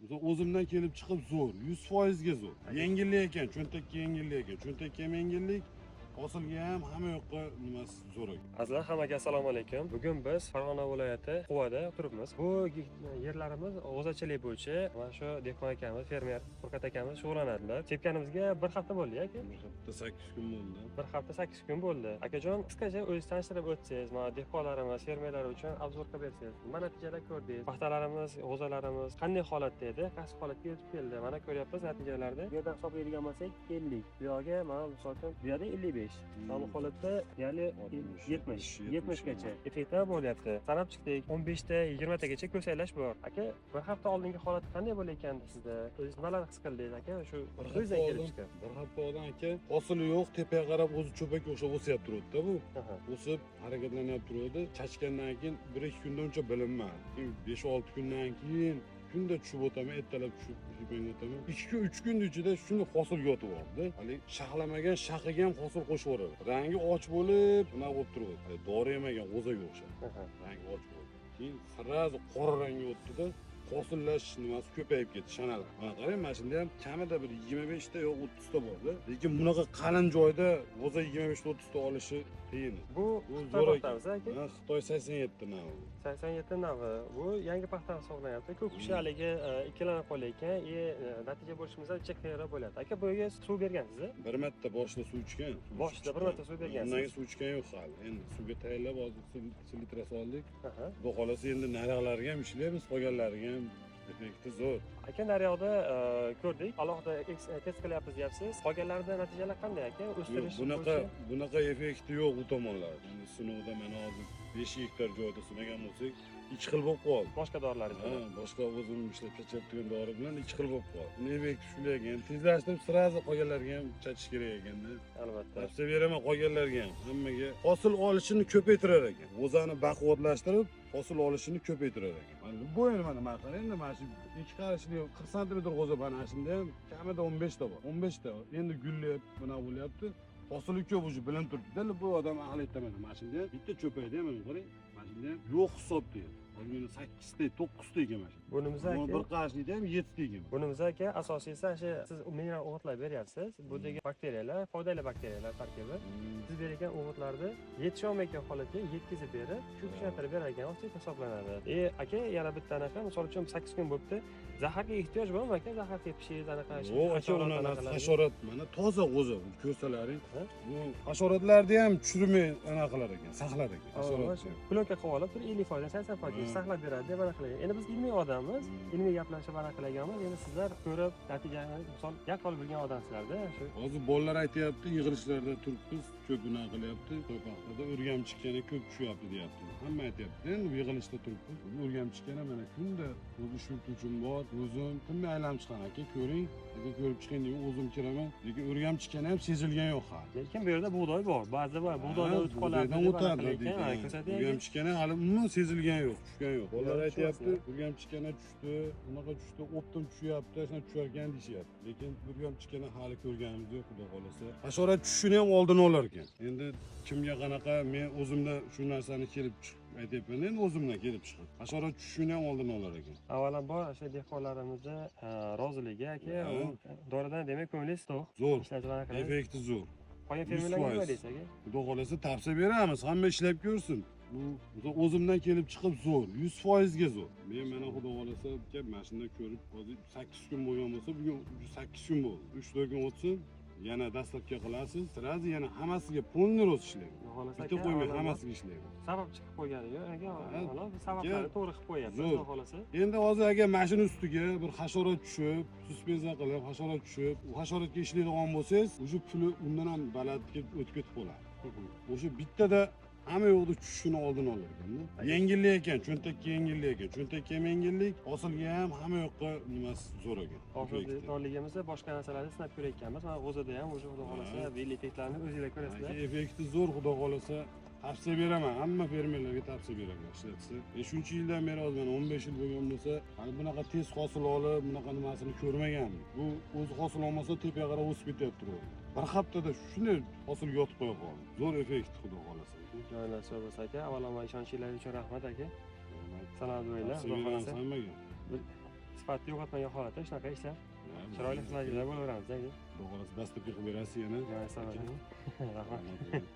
Misol, o'zimdan kelib chiqib zo'r, 100% ga zo'r. Yengillik ekan, cho'ntakka yengillik ekan. Cho'ntakka ham yengillik, hosilga ham, hamma yoqqa nimasi zo'r ekan. Azizlar, hammaga assalomu alaykum. Bugun biz Farg'ona viloyati Quvada turibmiz. Bu yerlarimiz g'o'zachilik bo'yicha mana shu dehqon akamiz, fermer Furqat akamiz shug'ullanadilar. Sepganimizga bir hafta bo'ldi, aka. Bir hafta 8 kun bo'ldi. Bir hafta 8 kun bo'ldi. Akajon, qisqacha o'zingiz tanishtirib o'tsangiz, mana dehqonlarimiz, fermerlar uchun обзор qilib bersangiz, nima natijalar ko'rdingiz? Paxtalarimiz, g'o'zalarimiz qanday holatda edi? Qaysi holatga yetib keldi? Mana ko'ryapmiz natijalarni. Bu yerdan hisoblaydigan bo'lsak, 50. Bu yoqga mana misol uchun bu yerda 55. Mana bu holatda deyarli 60, 70, 70 70 gacha effektlar bo'lyapti. Sanab chiqdik, 15 ta, 20 tagacha ko'saylash bor. Aka, bir hafta oldingi holat qanday bo'layotgandi sizda? O'zingiz nimalarni his qildingiz, aka? Shu Bir hafta o'zingizdan kelib oldin, chiqib. bir hafta oldin, aka, hosili yo'q, tepaga qarab o'zi cho'pakka o'xshab o'syapti turibdi bu. O'sib, harakatlanyapti turibdi. Chachgandan keyin 1-2 kunda uncha bilinmadi. Keyin 5-6 kundan keyin kunda tushib o'taman, ertalab tushib tepaga o'taman. 2 kun, 3 kun ichida shuni hosil yotib oldi. Haligi shaxlamagan shaxiga ham hosil qo'shib yuboradi. Rangi och bo'lib, nima bo'lib turibdi. Haligi dori yemagan g'o'zaga o'xshab. Rangi och bo'ldi. Keyin сразу qora rangga o'tdida, hosillash nimasi ko'payib ketdi, shanalar. Mana qarang, mana shunda ham kamida bir 25 ta yo 30 ta borda. Lekin bunaqa qalin joyda g'o'za 25 ta, 30 ta olishi qiyin. Bu Bu Xitoy zo'r ekan. paxtamiz, aka. Ha, Xitoy 87 navi. 87 navi. Bu yangi paxta hisoblanyapti. Ko'p kishi haligi ikkilanib qolayotgan, natija bo'lishimizda ancha qiyinroq bo'lyapti. Aka, bu yerga suv bergansiz? Bir marta boshida suv ichgan. Suv Boshida bir ichgan. marta suv bergansiz. Undan keyin suv ichgan yo'q hali. Endi suvga tayyorlab hozir selitra soldik. Xudo xohlasa, endi nariqlariga ham ishlaymiz, qolganlariga ham effekti zo'r. Aka, naryoqda ko'rdik, alohida test qilyapmiz deyapsiz. Qolganlarida natijalar qanday, aka? Yo'q, O'stirish bunaqa bo'yicha? Bunaqa effekti yo'q u tomonlarda. Endi sinovda mana hozir 5 gektar joyda sinagan bo'lsak, ikki xil bo'lib qoldi. Boshqa dorilaringiz Ha, bilan. Boshqa o'zim ishlab chachyapgan dori bilan ikki xil bo'lib qoldi. Uni effekti shunday ekan. Tezlashtirib сразу qolganlarga ham chachish kerak ekanda. Albatta. Tavsiya beraman qolganlarga ham. Hammaga hosil olishini ko'paytirar ekan. G'o'zani baquvvatlashtirib, hosil olishini ko'paytirar ekan. Mana bu endi mana qarang, endi mana shu ikki qarishli 40 santimetr g'o'za, mana shunda ham kamida 15 ta bor. 15 ta. Endi gullayapti, mana bo'lyapti. Hosili ko'p, уже bilinib turibdi. Bu odam aql aytaman. Mana shunda ham bitta cho'payda ham, mana qarang, mana shunda ham yo'q hisob deydi. Ozgina 8 ta, 9 ta ekan mana shu. Bunimiz Bu aka, bir qarishlikda ham 7 ta ekan. Bunimiz, aka, asosiysi shu siz mineral o'g'itlar beryapsiz. Bu dagi bakteriyalar, foydali bakteriyalar tarkibi. Siz bergan o'g'itlarni yetisholmayotgan holatga yetkazib berib, shu kuchaytirib beradigan vosita hisoblanadi. Aka, yana bitta anaqa, misol uchun 8 kun bo'libdi. Zaharga ehtiyoj bormi, aka? Zahar tepishingiz anaqa Yo'q, aka, hasharot unaqa anaqalarga? Hasharot, mana toza g'o'za ko'rsalaring. Ha? Bu hasharotlarni ham tushirmay anaqa qilar ekan, saqlar ekan. Hasharot. Plyonka qilib olib turib 50%, 80% saqlab beradi deb anaqa qilgan. Endi biz ilmiy odammiz, ilmiy gaplashib anaqa qilganmiz. Endi sizlar ko'rib, natijani misol yaqqol bilgan odamsizlarda shu. Hozir bolalar aytyapti, yig'ilishlarda turibmiz, ko'p unaqa qilyapti. Paxtada o'rgamchikkani ko'p tushyapti deyapti. Hamma aytyapti. Endi yig'ilishda turibmiz. O'rgamchikkani mana kunda o'zi shu bor, o'zim tinmay aylanib chiqaman. Aka, ko'ring, aka, ko'rib chiqing deb o'zim kiraman. Lekin o'rgamchikkani ham sezilgan yo'q hali. Lekin bu yerda bug'doy bor. Ba'zi bor, bug'doydan o'tib qoladi Bug'doydan deb anaqa o'tadi qilayotgan, deydi. ha, ko'rsatyapti. O'rgamchikkani hali umuman sezilgan yo'q, tushgan yo'q. Bolalar Yo'q, aytyapti, tushmasdi. o'rgamchikkani tushdi, unaqa tushdi, оптом tushyapti, shuna tusharkan deyishyapti. Lekin o'rgamchikkani hali ko'rganimiz yo'q, xudo xohlasa. Hasharot tushishini ham oldini olar ekan. Endi kimga qanaqa, men o'zimdan shu narsani kelib chiqib aytyapman, endi o'zimdan kelib chiqib. Hasharot tushishini ham oldini olar ekan. Avvalambor o'sha dehqonlarimizni roziligi, aka, u doridan demak ko'nglingiz to'q. Zo'r, Ishlatib anaqa qiladi. Effekti zo'r. Qolgan fermerlarga nima 100%. deysiz, aka? Xudo xohlasa, tavsiya beramiz, hamma ishlab ko'rsin. Bu o'zimdan kelib chiqib zo'r, 100% ga zo'r. Men mana, xudo xohlasa, aka, mana shundan ko'rib, hozir 8 kun bo'lgan bo'lsa, bugun 8 kun bo'ldi. 3-4 kun o'tsin, yana dastlabki qilasiz, сразу yana hammasiga полный рост ishlayman. Xudo xohlasa, Bitta aka, qo'ymay avvalambor hammasiga ishlayman. Sabab chiqib qo'ygani yo'q, aka, Ha, avvalo sabablarni to'g'ri qilib qo'yapsiz, zo'r. xudo xohlasa. Endi hozir agar mashina ustiga bir hasharot tushib, suspensiya qilib, hasharot tushib, u hasharotga ishlaydigan bo'lsangiz, уже puli undan ham balandga o'tib ketib qoladi. O'sha bittada hamma yoqda tushishini oldini olar ekanda. Yengillik ekan, cho'ntakka yengillik ekan. Cho'ntakka ham yengillik, hosilga ham, hamma yoqqa nimasi zo'r ekan. Hozir Effekti. torligimizda boshqa narsalarni sinab ko'rayotganmiz. Mana g'o'zada ham уже, xudo xohlasa, belli effektlarni o'zinglar ko'rasizlar. Aka, effekti zo'r, xudo xohlasa, tavsiya beraman, hamma fermerlarga tavsiya beraman ishlatsa. Shuncha yildan beri, hozir mana 15 yil bo'lgan bo'lsa, hali bunaqa tez hosil olib, bunaqa nimasini ko'rmaganman. Bu o'zi hosil olmasa, tepaga qarab o'sib ketyapti. Bir haftada shunday hosil yotib qo'ya qoldi. Zo'r effekt, xudo xohlasa. Joylar bo'lsa, aka, avvalambor ishonchinglar uchun rahmat, aka. Salomat bo'linglar, Tavsiya xudo beramiz xohlasa. hammaga. Sifat Sifatni yo'qotmagan holatda shunaqa ishlab, chiroyli xizmatlar bo'laveramiz, aka. Xudo xohlasa, dastlabki qilib berasiz yana. Rahmat. Rahmat.